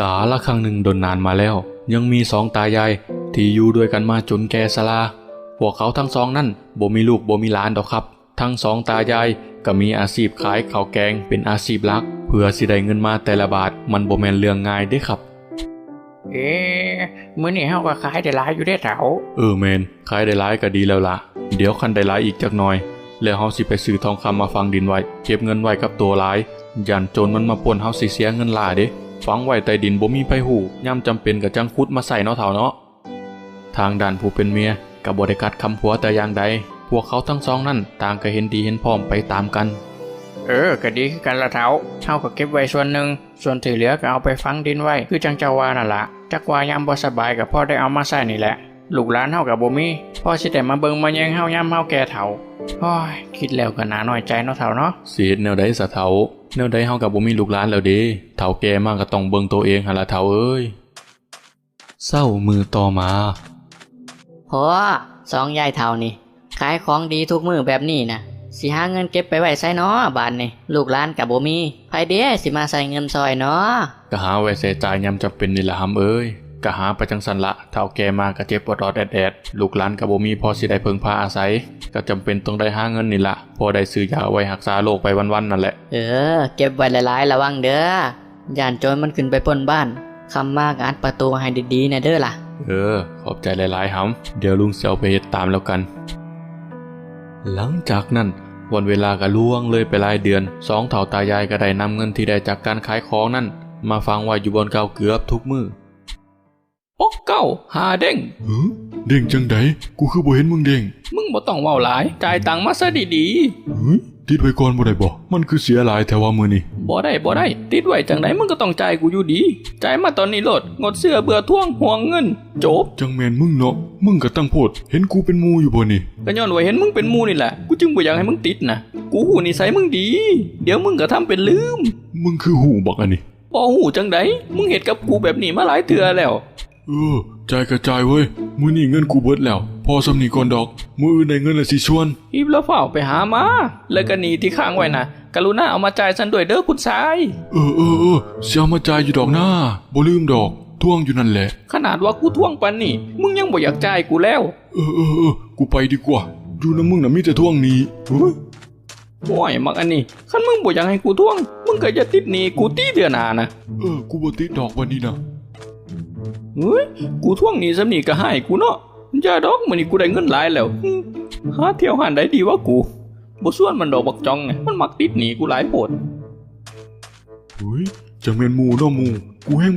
ກາລະຄັ້ງໜຶ່ງດົນນານມາແລ້ວ, ຍັງມີສອງຕາຍາຍທີ່ຢູ່ດ້ວຍກັນມາຈົນແກ່ຊະລາ. ພວກເຂົາທັງສອງນັ້ນບໍ່ມີລູກບໍ່ມີຫຼານດອກຄັບ. ທັງສອງຕາຍາຍກໍມີອາຊີບຂາຍເຂົ້າແກງເປັນອາຊີບຫຼັກ, ເພື່ອຊິໄດ້ເງິນມາແຕ່ລະບາດ ມັນບໍ່ແມ່ນເລື່ອງງ່າຍເດ້ຄັບ. ເອ ມື້ນີ້ເຮົາກໍຂາຍໄດ້ຫຼາຍຢູ່ເດ້ເຖົ້າ. ເອີ ແມ່ນ, ຂາຍໄດ້ຫຼາຍກໍດີແລ້ວລະ. ດຽວຄັນໄດ້ຫຼາຍອີກຈັກໜ່ອຍ ແລ້ວເຮົາຊິໄປຊື້ທອງຄຳມາຝັງດິນໄວ້, ເກັບເງິນໄວ້ກັບໂຕຫຼາຍ, ຢ້ານໂຈນມັນມາປຸ້ນ ເຮົາຊິເສຍເງິນຫຼາຍເດ້. ຝັງໄວ້ໃຕ້ດິນບໍ່ມີໃຜຮູ້, ຍາມຈຳເປັນກໍຈັ່ງຂຸດມາໃຊ້ເນາະເຖົ້າເນາະ. ທາງດ້ານຜູ້ເປັນເມຍກໍບໍ່ໄດ້ຂັດຄຳຜົວແຕ່ຢ່າງໃດ, ພວກເຂົາທັງສອງນັ້ນຕ່າງກໍເຫັນດີເຫັນພ້ອມໄປຕາມກັນ. ເອີ ກໍດີຄືກັນລະເຖົ້າ, ເຮົາກໍເກັບໄວ້ສ່ວນໜຶ່ງ, ສ່ວນທີ່ເຫຼືອກໍເອົາໄປຝັງດິນໄວ້ ຄືຈັ່ງເຈົ້າວ່ານັ້ນລະ. ຈັກວ່າຍາມບໍ່ສະບາຍກໍພໍໄດ້ເອົາມາໃຊ້ນີ້ແຫຼະ. ລູກຫຼານເຮົາກໍບໍ່ມີ ພໍຊິໄດ້ມາເບິ່ງມາແຍງເຮົາຍາມເຮົາແກ່ເຖົ້າ. ໂອ້ຍ ຄິດແລ້ວກໍໜ້ານ້ອຍໃຈເນາະເຖົ້າເນາະ. ຊິເຮັດແນວໃດຊະເຖົ້າ? ແນວໃດເຮົາກໍບໍ່ມີລູກຫຼານແລ້ວເດ. ເຖົ້າແກ່ມາກໍຕ້ອງເບິ່ງໂຕເອງຫັ້ນລະເຖົ້າເອີຍ. ເຊົ້າມື້ຕໍ່ມາ. ໂຫ ສອງຍາຍເຖົ້ານີ້ ຂາຍຂອງດີທຸກມື້ແບບນີ້ນະ ຊິຫາເງິນເກັບໄປໄວ້ໃສນໍບາດນີ້? ລູກຫຼານກໍບໍ່ມີ, ໃຜເດຊິມາໃຊ້ເງິນຊ່ອຍນໍ? ກໍຫາໄວ້ໃຊ້ຈ່າຍຍາມຈຳເປັນນີ້ລະຫຳເອີຍ. ກໍຫາໄປຈັ່ງຊັ້ນລະ, ເຖົ້າແກ່ມາກໍເຈັບອອດໆແອດໆ, ລູກຫຼານກໍບໍ່ມີພໍຊິໄດ້ເພິ່ງພາອາໄສ, ກໍຈຳເປັນຕ້ອງໄດ້ຫາເງິນນີ້ລະ ພໍໄດ້ຊື້ຢາໄວ້ຮັກສາໂລກໄປວັນໆນັ້ນແຫຼະ. ເອີ ເກັບໄວ້ຫຼາຍໆ ລະວັງເດີ. ຢ້ານໂຈນມັນຂຶ້ນໄປປຸ້ນບ້ານ, ຄ່ຳມາກໍອັດປະຕູໃຫ້ດີໆແດ່ເດີລະ. ເອີ ຂອບໃຈຫຼາຍໆຫຳ, ດຽວລຸງຊິເອົາໄປເຮັດຕາມແລ້ວກັນ. ຫຼັງຈາກນັ້ນ ວັນເວລາກໍລ່ວງເລີຍໄປຫຼາຍເດືອນ, ສອງເຖົ້າຕາຍາຍກໍໄດ້ນຳເງິນທີ່ໄດ້ຈາກການຂາຍຂອງນັ້ນ ມາຝັງໄວ້ຢູ່ບ່ອນເກົ່າເກືອບທຸກມື້. ປອກເກົ້າ ຫາເດ້ງ. ຫື? ເດ້ງຈັ່ງໃດ? ກູຄືບໍ່ເຫັນມຶງເດ້ງ? ມຶງບໍ່ຕ້ອງເວົ້າຫຼາຍ, ຈ່າຍຕັງມາຊະດີໆ. ຫື? ຕິດໄວ້ກ່ອນບໍ່ໄດ້ບໍ່? ມັນຄືເສຍຫຼາຍແທ້ວ່າມື້ນີ້. ບໍ່ໄດ້, ບໍ່ໄດ້, ຕິດໄວ້ຈັ່ງໃດ ມຶງກໍຕ້ອງຈ່າຍກູຢູ່ດີ. ຈ່າຍມາຕອນນີ້ໂລດ, ງົດເຊື່ອເບື່ອທວງ, ຫວງເງິນ, ຈົບ. ຈັ່ງແມ່ນມຶງເນາະ, ມຶງກໍຕັ້ງໂພດ, ເຫັນກູເປັນໝູ່ຢູ່ບໍ່ນີ້? ກໍຍ້ອນວ່າເຫັນມຶງເປັນໝູ່ນີ້ແຫຼະ, ກູຈຶ່ງບໍ່ຢາກໃຫ້ມຶງຕິດນະ. ກູຮູ້ນິໄສມຶງດີ, ດຽວມຶງກໍທຳເປັນລືມ. ມຶງຄືຮູ້ບັກອັນນີ້. ບໍ່ຮູ້ຈັ່ງໃດ, ມຶງເຮັດກັບກູແບບນີ້ມາຫຼາຍເທື່ອແລ້ວ. ເອີ ຈ່າຍກໍຈ່າຍເວີຍ, ມື້ນີ້ເງິນກູເບິດແລ້ວ, ພໍສ່ຳນີ້ກ່ອນດອກ, ມື້ອື່ນໄດ້ເງິນແລ້ວຊິຊວນ. ຮີບແລ້ວຟ້າວໄປຫາມາ, ແລ້ວກໍໜີ້ທີ່ຄ້າງໄວ້ນະ, ກະລຸນາເອົາມາຈ່າຍຊັ້ນດ້ວຍເດີຄຸນຊາຍ. ເອີ ເອີ ເອີ ຊິເອົາມາຈ່າຍຢູ່ດອກນາ, ບໍ່ລືມດອກ, ທວງຢູ່ນັ້ນແຫຼະ. ຂະໜາດວ່າກູທວງປານນີ້, ມຶງຍັງບໍ່ຢາກຈ່າຍກູແລ້ວ. ເອີ ເອີ ເອີ ກູໄປດີກວ່າ, ຢູ່ນຳມຶງນະມີແຕ່ທວງໜີ້. ໂອ້ຍ ບັກອັນນີ້, ຄັນມຶງບໍ່ຢາກໃຫ້ກູທວງ, ມຶງກໍຢ່າຕິດໜີ້ກູຕິເທື່ອໜ້ານະ. ເອີ ກູບໍ່ຕິດດອກບັດນີ້ນະ. ເຮີ້ຍ ກູທວງໜີ້ສ່ຳນີ້ກໍຮ້າຍກູເນາະ. ຢ່າດອກ, ມື້ນີ້ກູໄດ້ເງິນຫຼາຍແລ້ວ. ຫາທ່ຽວຮ້ານໃດດີວະກູ? ບໍ່ຊວນມັນດອກບັກຈອງນະ, ມັນມັກຕິດໜີ້ກູຫຼາຍໂພດ. ເຮີ້ຍ ຈັ່ງແມ່ນໝູ່ເນາະໝູ່, ກູແຮ່ງ